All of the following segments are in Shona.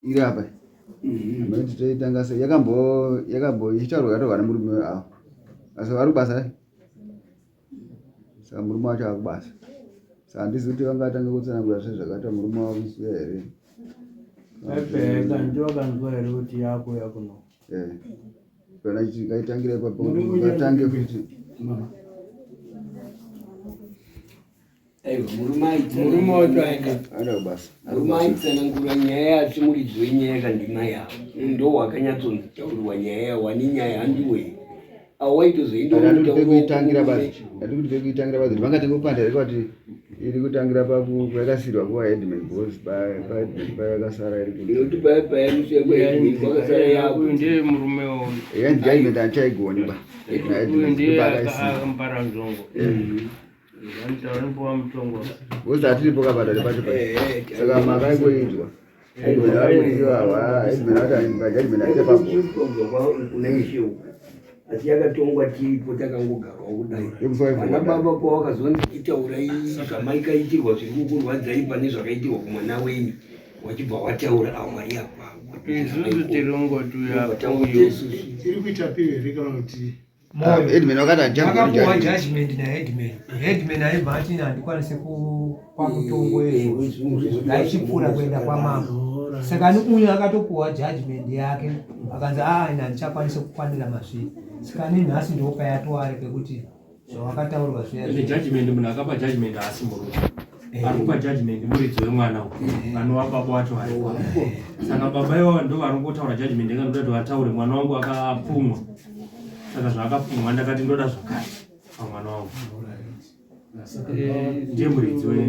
Iri apa. Amene toitanga sei yakambo yakambo ichitaurwa yatorwa nemurume avo. Asi vari kubasa eh? Saka murume wacho akubasa. Saka handizivi kuti vangatanga kutsanangura sezvakaita murume wavo kusiya here. Pepeka ndiwo kanzwa here kuti yakuya kuno. Eh. Kana chikaitangira ipapo kuti vatange futi. Mama. Aiwa, murume Murume wacho aenda. Aenda kubasa. Murume aitsanangura nyaya asi muridzi wenyaya kandimai avo ndo wakanyatsonzitaurirwa nyaya yawo ane nyaya handiwe awo waitozoenda pekuitangira basi ndati kuti pekuitangira basi vangatanga kupanda here kuti iri kutangira pakuyakasirwa kuva headman because paheadman payakasara iri nekuti paya paya musi yekuheadman kwakasara yako Uyu ndiye murume uyu. yanzi judgment handichaigoni ba Uyu ndiye akampara nzongo. Vanopiwa mutongo. Because hatiripo kabadare pacho pa saka makaingoinzwa headman varikuiwawa headman vati judgment haite papo kunaishe uku asi yakatongwa tiripo takangogarwawo kudai vana baba pawakazonzi itaurai zvamaikaitirwa zviri kukurwadzai pane zvakaitirwa kumwana wenyu wachibva wataura awo mari apa Isusu tiri kungoti uyu. Iri kuita piwe here kana kuti Moyo. Headman vakati Akapuwa judgment naheadman. Headman aibva ati ini handikwanise kupa mutongo izvozvo. Ndaichipfuura kuenda kwamambo. Saka ani uyu akatopuwa judgment yake akanzi aa ini handichakwanise kukwanira mazviri. Saka ani nhasi ndopayatowari pekuti zvawakataurwa zviya Ende judgment munhu akapa judgment haasi murume. Ari kupa judgment muridzi wemwana uyu. Anova baba wacho varipo. Saka baba ivava ndo vari kungotaura judgment yanga ndoda kuti vataure mwana wangu akapumwa. Saka zvaakapumwa ndakati ndoda zvakati pamwana wangu. Ndiye muridzi we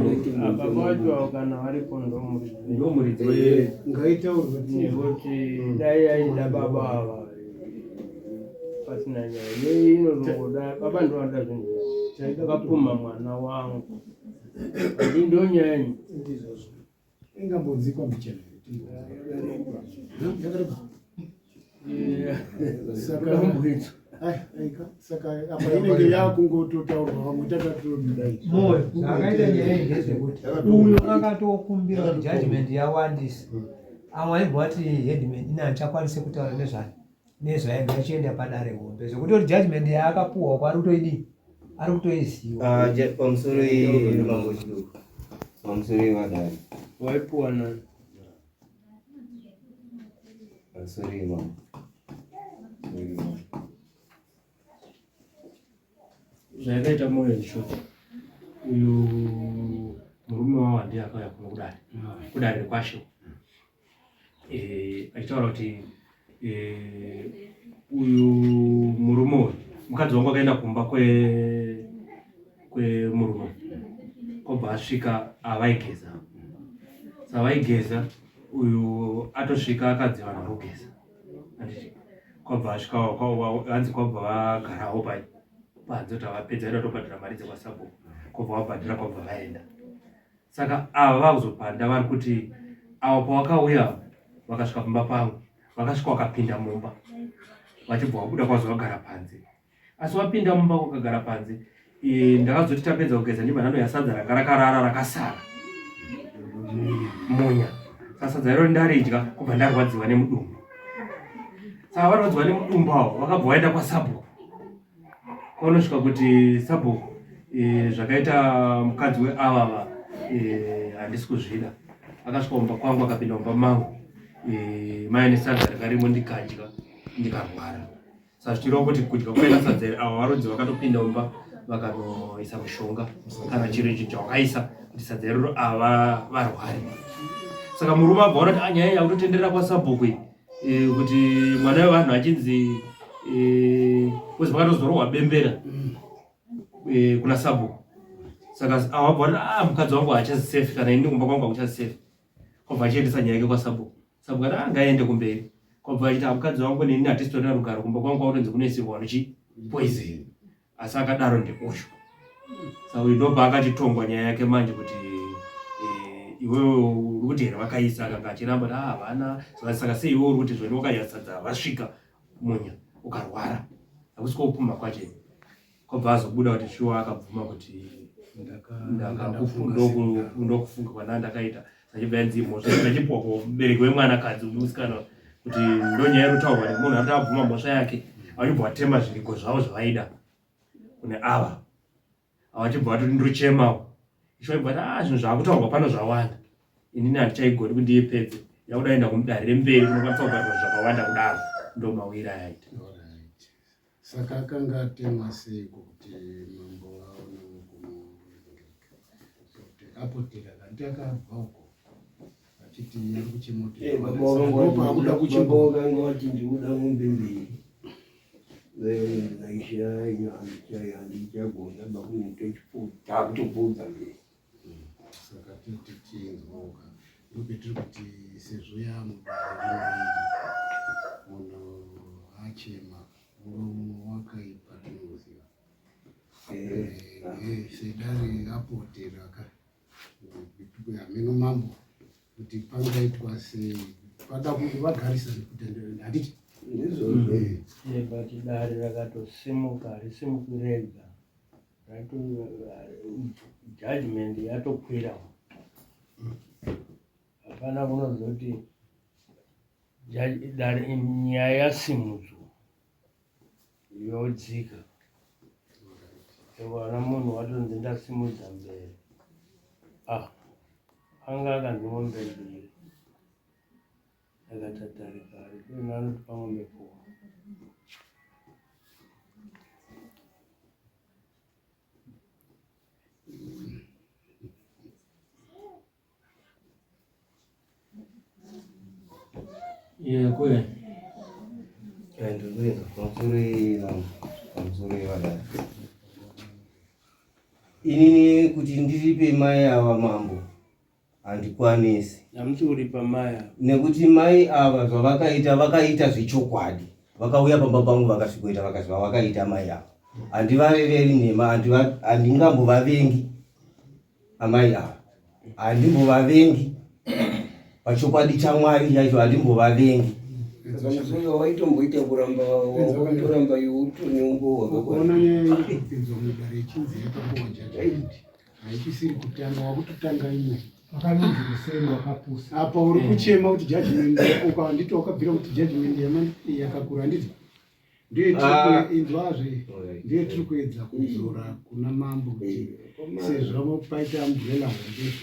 Baba wacho avo kana varipo ndo muridzi. ndo muridzi we ngaitaurwe Nekuti dai aida baba ava pasina nyaya. Yei inozongoda baba ndo vanoda zvinhu zvavo. Ndakapumha mwana wangu. Ndi ndo nyaya iyi. ndizvozvo ingambonzikwa mbichana yakareba saka ai aika saka apa inenge yakungototaurwa vamwe takatodai Moyo zvakaita nyaya iyi ndezvekuti uyu akatokumbira kuti judgment yawandisa. Amwe aibva ati headman ini handichakwanise kutaura nezvayo nezvayo ngachienda padare hombe zvekuti kuti judgment yaakapuhwa uko ari kutoidii ari kutoiziva. Ah, pamusoro mambo Chiduku. Pamusoro yevadare. Waipuwa nani? Pamusoro yemambo. Zvayakaita moyo ndishoti uyu murume wavo ndiye akauya kuno kudare kudare rekwashe eh, achitaura kuti eh, uyu murume uyu mukadzi wangu akaenda kumba kwe kwemurume kwabva asvika avaigeza saka vaigeza uyu atosvika akadzi vanhu vari kugeza handiti kwabva asvika hanzi kwabva vagarawo pai panze kuti avapedza ida tobhadhara mari dzekwasabhuku kwabva vabhadhara kwabva vaenda saka ava vakuzopanda vari kuti ava pavakauya vakasvika pamba pangu vakasvika vakapinda mumba vachibva vabuda kwazo vagara panze asi wapinda mumba ukagara panze ndakazoti tapedza kugeza ndibva ndanoya sadza ranga rakarara rakasara munya saka sadza iro ndaridya kubva ndarwadziwa nemudumbu saka varwadziwa nemudumbu avo vakabva vaenda kwasabhuku kwaunosvika kuti sabhuku e, zvakaita mukadzi weavava e, handisi kuzvida akasvika kumba kwangu akapinda mumba mangu e, mai nesadza rakarimo ndikadya ndikarwara saka zvichireva kuti kudya kwaita sadza iri ava varudzi vakatopinda mumba vakanoisa mushonga kana chiro ichi chawakaisa kuti sadza iroro ava varware saka murume abva ona kuti ah, nyaya yakutotenderera kwasabhuku iyi e, kuti mwana wevanhu achinzi e, kuzi pakatozorohwa bembera e, kuna sabhuku saka ava abva ona ah, mukadzi wangu haachazi safe kana ini kumba kwangu hakuchazi safe kwabva achiendesa nyaya yake kwasabhuku sabhuku ati ah, ngaaende kumberi kwabva achiti ah, mukadzi wangu neni hatisitorina rugaro kumba kwangu kwakutonzi kunoisirwa vanhu chi poison asi akadaro ndeuyu saka uyu ndobva akachitongwa nyaya yake manje kuti eh, iwewe uri kuti here vakaisa akanga achiramba kuti ah havana saka saka sei iwewe uri kuti zvoni wakadya sadza vasvika munya ukarwara hakusi kopumha kwacho kwabva azobuda kuti shuwa akabvuma kuti ndokufunga kwandaa ndakaita. Achibva yanzi mhosva ichipuwa kumubereki wemwanakadzi musikana kuti ndonyaya inotaurwa nemunhu ari abvuma mhosva yake vachibva vatema zvirigo zvavo zvavaida kune ava avachibva vatoti ndiruchemawo icho vaibva vati ah zvinhu zvaakutaurwa pano zvawanda inini handichaigoni kuti ndiipedze yakuda enda kumudare remberi kunokwanisa kubhadharwa zvakawanda kudaro ndo mawira ayaita. Saka akanga atemwa seiko kuti mambo aone kumuregereka kuti apotera kanti akabva uko achiti ari kuchema kuti Eh, baba vangu ndopa akuda baba kuchema vakanga vati ndikuda mombe mbiri. Naisha handichagona bakutopfuudza mberi. Saka titi tinzwaoka ndopetiri kuti sezvo yamudare rino iri munhu achema muromo wakaipa tinoziva sedare apotera ka hameno mambo kuti pangaitwa sei pada kuti vagarisane kuti handiti Ndizvozvo. But dare rakatosimuka harisimuki rega rato judgment yatokwira hapana kunozoti dare nyaya yasimudzwa yodzika wana munhu watonzi ndasimudza mberi ah anga akanzi mombe mbiri akatatarika ari anotipa mombe four. Yeah, kwe. Ndikuenda pamusoro vangu, pamusoro vadai. Inini kuti ndiripe mai ava mambo handikwanisi. Hamusi kuripa mai ava. Nekuti mai ava zvavakaita vakaita zvechokwadi. Vakauya pamba pangu vakasvikoita vakati zvavakaita mai ava. Handivareveri nhema, handingambovavengi amai ava. Handimbovavengi pachokwadi chaMwari chaicho handimbovavengi. Saka waitomboita kuramba waitoramba iwe utori neumbowo hwakakwana. Ukaona nyaya iri kupinzwa mudare ichinzi yakapuwa judgment haichisiri kutanga wakutotanga imwe. Wakanonzi kuseri wakapusa. Apa uri kuchema kuti judgment yako handiti wakabvira kuti judgment yakakura handiti? Ndiyo tiri inzwazve, ndiyo tiri kuedza kudzora kuna mambo kuti sezvo paita umbrella hombe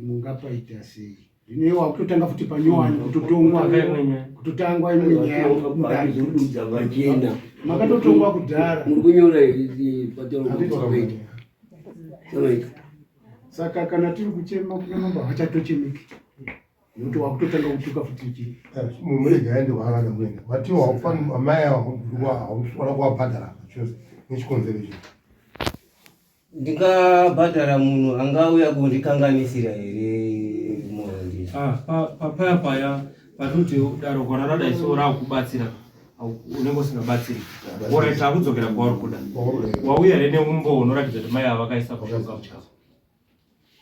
mungapaita sei. Zvino iwe wakutotanga futi panyowani kutotongwa, kutotangwa imwe nyaya mudare. Kududza pachena. Makatotongwa kudhara. Muri kunyora here pataura kuti Samaita. Saka kana tiri kuchema kuna mambo havachatochemeki. Nekuti wakutotanga kutuka futi chii. Murege aende waakada kuenda. Vatiwo haufani amai ava hauswana kuwabhadhara chose nechikonzero ichi. Ndingabhadhara munhu angauya kundikanganisira here moyo Ah, paya paya patoti daro gona radai so rakubatsira unenge usingabatsiri. Alright, takudzokera kwauri kuda. Wauya here neumbowo unoratidza kuti mai ava vakaisa mushonga muchikafu?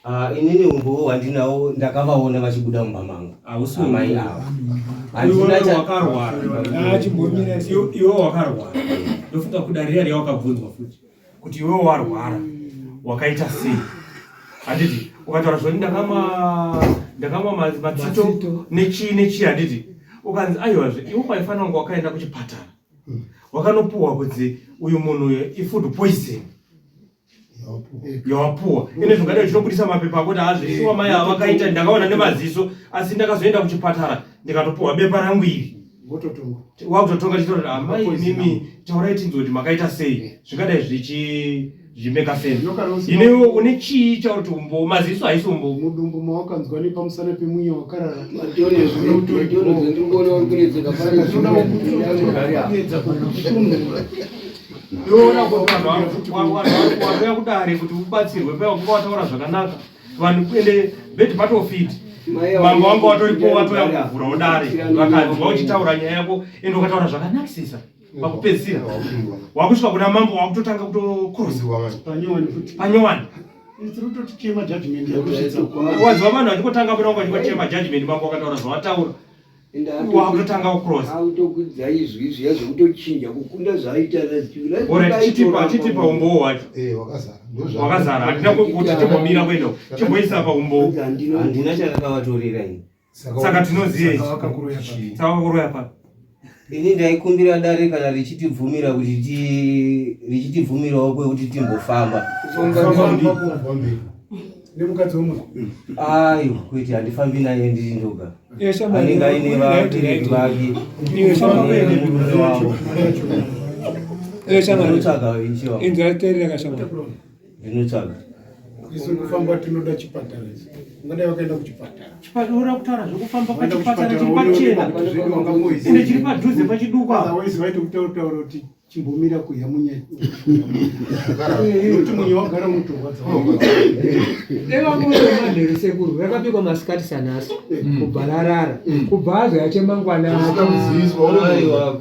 Ah, inini umbowo hwandinawo ndakavaona vachibuda mumba mangu. Hausi Amai umbowo. ava. Handina Iwe wakarwara. Ah, chimbomira. Iwe wakarwara. Ndofunga kuda riya riya wakabvunzwa futi kuti iwe warwara wakaita sei? Handiti ukataura zvoti ndakamwa matsito nechii nechii handiti ukanzi aiwazve iwe waifanira kunge wakaenda kuchipatara wakanopuwa kuti uyu munhu uyu ifood poison yawapuwa ine zvingadai uchitobudisa mapepa akuti hazvishuwa mai ava vakaita ndakaona nemaziso asi ndakazoenda kuchipatara ndikatopuwa bepa rangu iri wakutotonga tichitaura kuti amai imimi taurai tinzwe kuti makaita sei zvingadai zvichimeka sense inewe une chii chauri kuti umbowo maziso haisi umbowo mudumbu mawakanzwa nepamusana pemwinya wakarara Iona kuti vanhu vakuya kudare kuti ubatsirwe paya kunga wataura zvakanaka vanhu ende bed part of it mambo wanga watoripo watoya kuvhurawo dare vakanzwa uchitaura nyaya yako ende ukataura zvakanakisisa pakupedzisira wakusvika kuna mambo wakutotanga kutokrosa panyowani waziva vanhu vachingotanga kuda kunga vachingochema judgment mambo wakataura zvawataura. Wakutotanga kucross. Autokwidza izwi zviya zvekutochinja kukunda zvaaita Alright, chitipa chitipa umbowo wacho. Eh, wakazara. Wakazara. Handina kuti timbomira kuenda. Chimboisa pa umbowo. Handina chandakavatorera ini. Saka tinoziva ichi. Saka wakakuroya papi? Ini ndaikumbira dare kana richitibvumira kuti ti richitibvumirawo kwekuti timbofamba. Nemukadzi wemunhu. Aiwa, kwete handifambi naye ndiri ndoga. Anenge aine vabereki vake. Nemurume wavo. Ndinotsvaga ishe wangu. Ndinotsvaga. Isu kufamba tinoda chipatara isu. Ungadai wakaenda kuchipatara. Chipatara uri kutaura zvekufamba pachipatara chiri pachena. Ende chiri padhuze pachiduku apa. Otherwise vaitokutaura kuti chimbomira kuya munya. Nekuti munya wagara unotorwadza. Deva moyo manheru sekuru rakabikwa masikati sanhasi kubva rarara kubva azo yache mangwana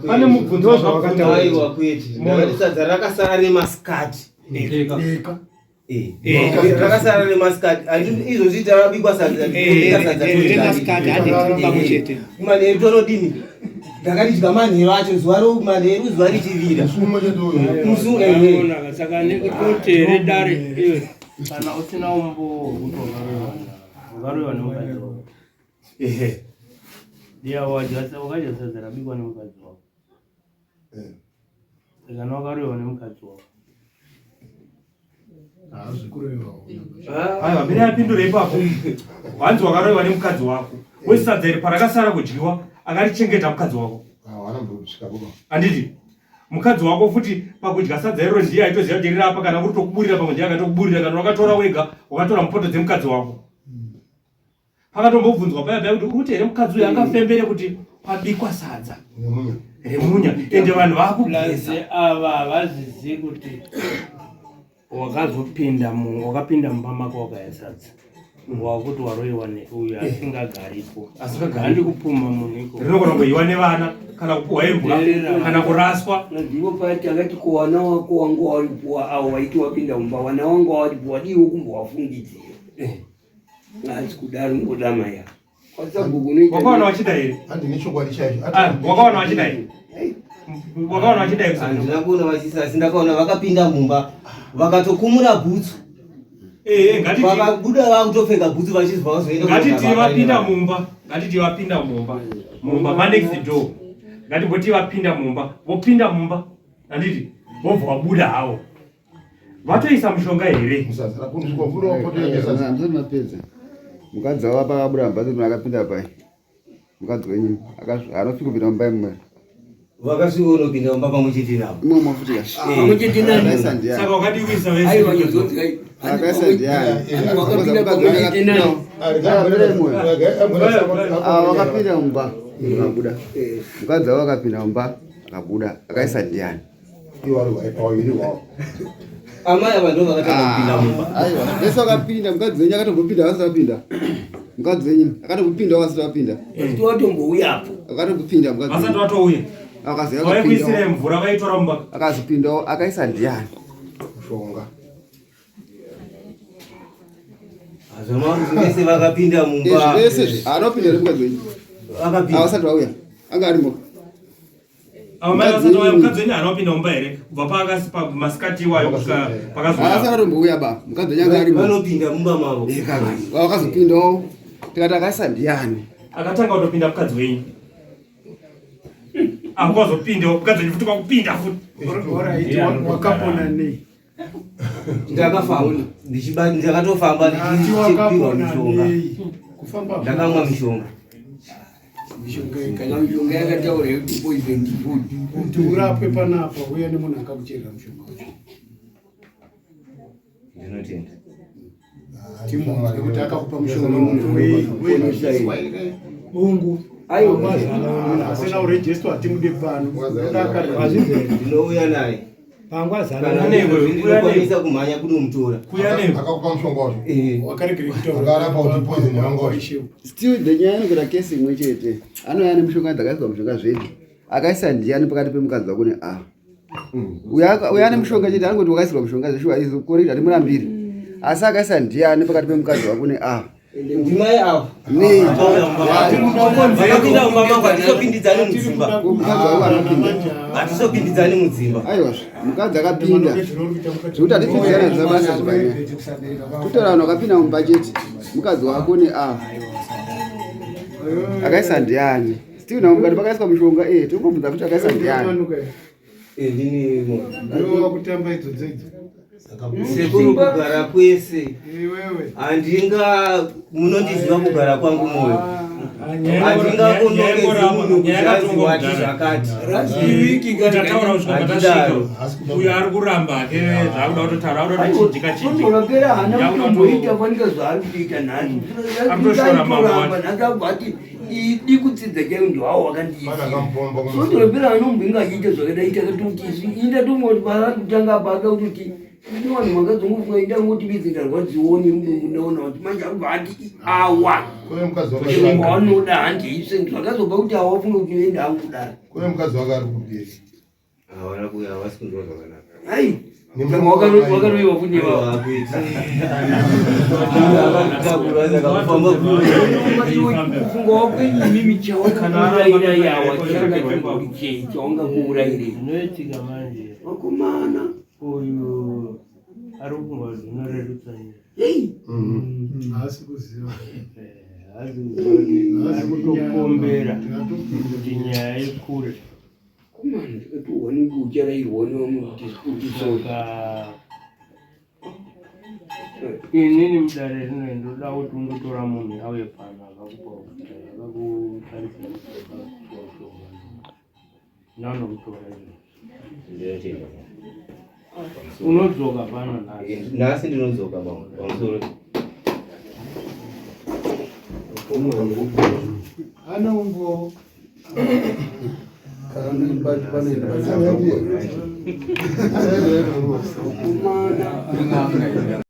Pane mubvunzo wazvakataura. Aiwa kwete. Ndakati sadza rakasara remasikati. Eka. Eh, rakasara remasikati. Handi izvozvi takabikwa sadza. Tobika sadza remasikati, handi tiri pamwe chete. Manheru tonodini? Ndakadidya manheru acho zuva ro manheru zuva richivira. Musi Unoona, saka nekutoti here dare iwe kana usina umbowo wekuti wakaroyiwa wakaroyiwa nemukadzi wako Ehe. ndiye wadya wakadya sadza rabikwa nemukadzi wako kana wakaroyiwa nemukadzi wako Aiwa, mira yapindure ipapo. Hanzi wakaroyiwa nemukadzi wako. Wesadza iri parakasara kudyiwa akarichengeta mukadzi wako. Handiti? Mukadzi wako futi pakudya sadza iroro ndiye aitoziva kuti riri apa kana kuri tokuburira pamwe ndiye akatokuburira kana wakatora wega wakatora mupoto dzemukadzi wako. Pakatombobvunzwa paya paya kuti uri kuti here mukadzi uyu angafembere kuti pabikwa sadza remunya ende vanhu vakugeza. Plus ava havazizi kuti wakazopinda mu wakapinda mumba mako wakaya sadza wakuti waroyiwa neuyu asingagaripo Asingagaripo. handi kupumha munhu iko Rinogona kuyiwa nevana kana kupuhwa imbwa kana kuraswa. Ndipo paya takati ko wana wako wanga waripo avo waiti wapinda mumba wana wanga waripo wadiwo kumbowafungidzira. Asi kudaro ngoda maya. Kwasabhuku unoita Wakaona wachida here? Handi nechokwadi chaicho. Ah, wakaona wachida here? Wakaona wachida here? Handina kuona vachisa asi ndakaona vakapinda mumba vakatokumura bhutsu. Eh, ngatiti Vakabuda vakutopfeka bhutsu vachizwa vazoenda ngatiti kunoita vapinda vakaenda. mumba, ngatiti vapinda mumba. Mumba ma next door. Ngatimboti vapinda mumba, vopinda mumba. Handiti vobva vabuda hawo. Vatoisa mushonga here? Hamsati mapedza. Mukadzi wavo pakabuda mumbatso mune akapinda pai. Mukadzi wenyu anosvika kupinda mumba imwe. Vakasvika unopinda mumba pamwe chete navo. Imomo futi ka. Pamwe chete nani? Akaisa ndiani? Saka wakadii kuisa vese? Aiwa nyozonzi kai. Akaisa ndiani? Wakapinda pamwe chete nani? Ah, wakapinda mumba akabuda. Mukadzi wavo akapinda mumba akabuda akaisa ndiani? Amai ava ndo vakatanga kupinda mumba. Aiwa, vese vakapinda, mukadzi wenyu akatombopinda vasati vapinda. Mukadzi wenyu akatombopinda vasati vapinda. Asi watombouyapo. Akatombopinda mukadzi. Vasati vatouya. Akazi Vaikuisira akapinda. mvura vaitora mumba. Akazopindawo akaisa ndiani? Mushonga. Zvamaruzi vese vakapinda mumba. Izvi vese zvi anopinda here mukadzi wenyu? Vakapinda. Avasati vauya. Anga arimo. Ava mai vasati vauya mukadzi wenyu haana kupinda mumba here? Kubva paakasi pa masikati iwayo kusvika Haasati pakazouya. atombouya ba. Mukadzi wenyu anga arimo. Vanopinda mumba mavo. Vakazopindawo. Tikati akaisa ndiani? Akatanga kutopinda mukadzi wenyu. Akazopinda mukadzi wenyu futi kwakupinda futi. Alright, wakapona nei? Ndakafamba ndichiba ndakatofamba Ati ndichipihwa wakapona mishonga. nei? Kufamba Ndakamwa mishonga. Kana mishonga yakataura yekuti poison food. Kuti urapwe panapa uya nemunhu akakucherera mushonga wacho. Ndinotenda. Timunzwe kuti akakupa mushonga wei wei. Bungu. Aiwa. Munhu asina kurejistwa hatimude pano. Ndoda akarejistwa. Ndinouya naye. Pangwazana. Kana ndinokwanisa kumhanya kunomutora. Akakupa mushonga wacho. Eh. Wakaregera kutaura. Akarapa kuti poison yanga wacho. Still the nyaya inokuita kesi imwe chete. Anouya nemushonga dzakaiswa mushonga zvedi. Akaisa ndiani pakati pemukadzi wako ne a. Uya ane mushonga chete anongoti wakaisirwa mushonga zveshuwa izvo correct hatimurambiri. Asi akaisa ndiani pakati pemukadzi wako ne a. Ndimai avo. Vakapinda mumba mangu hatizopindidzani mudzimba. Hatizopindidzani mudzimba. Aiwa, mukadzi akapinda. Zvekuti hatipindidzana zvina basa zvipanyaya. Kutora vanhu vakapinda mumba chete. Mukadzi wako ne ava. Akaisa ndiani? Still na mukati pakaiswa mushonga eh tongobvunza kuti akaisa ndiani. Eh, ndini kutamba idzodzo idzo. Sekuru kugara kwese handinga munondiziva kugara kwangu moyo handingakonokezi munhu kuti anzi wati zvakati handidaro uyo ari kuramba hake zvaakuda kutotaura akuda kutochinjika chinjikapera haana kutomboita fanika zvaari kutoita nhasi Akutoshora mambo wacho. nhasi abva ati idi kutsidza chaiyo ndiwawo wakandiisa svondo rapera anombinga achiita zvakadai takatoti isu indatomoti paari kutanga apa ada kutoti ini vanhu makazongofunga indangoti bizi ndarwadziwo nemudumbu ndaona kuti manje akubva ati awa chirungu wanoda handiise zvakazobva kuti awa funge kuti enda angu kudaro kune mukadzi wake ari kupei Hawana kuuya, havasi kunzwa zvakanaka. Ai, wakaroiwa futi nevava. Kufunga wako imimi chawangakuuraira yawa changa chingori chei chawangakuurairei. Zvinoitika manje. Vakomana. Uyu ari kufunga zvinorerutsa nyaya. Hey. Haasi kuziva. Haasi kuziva. Ari kutopombera kuti nyaya ikure. Komana ndakatohwa nekucharairwa nevamwe kuti kuti Saka inini mudare rino ndinoda kuti undotora munhu auye pano akakupa akakutarisa nanokutora izvo unodzoka pano nhasi Nhasi ndinodzoka baba pamusoro. Ane umbo. Komana.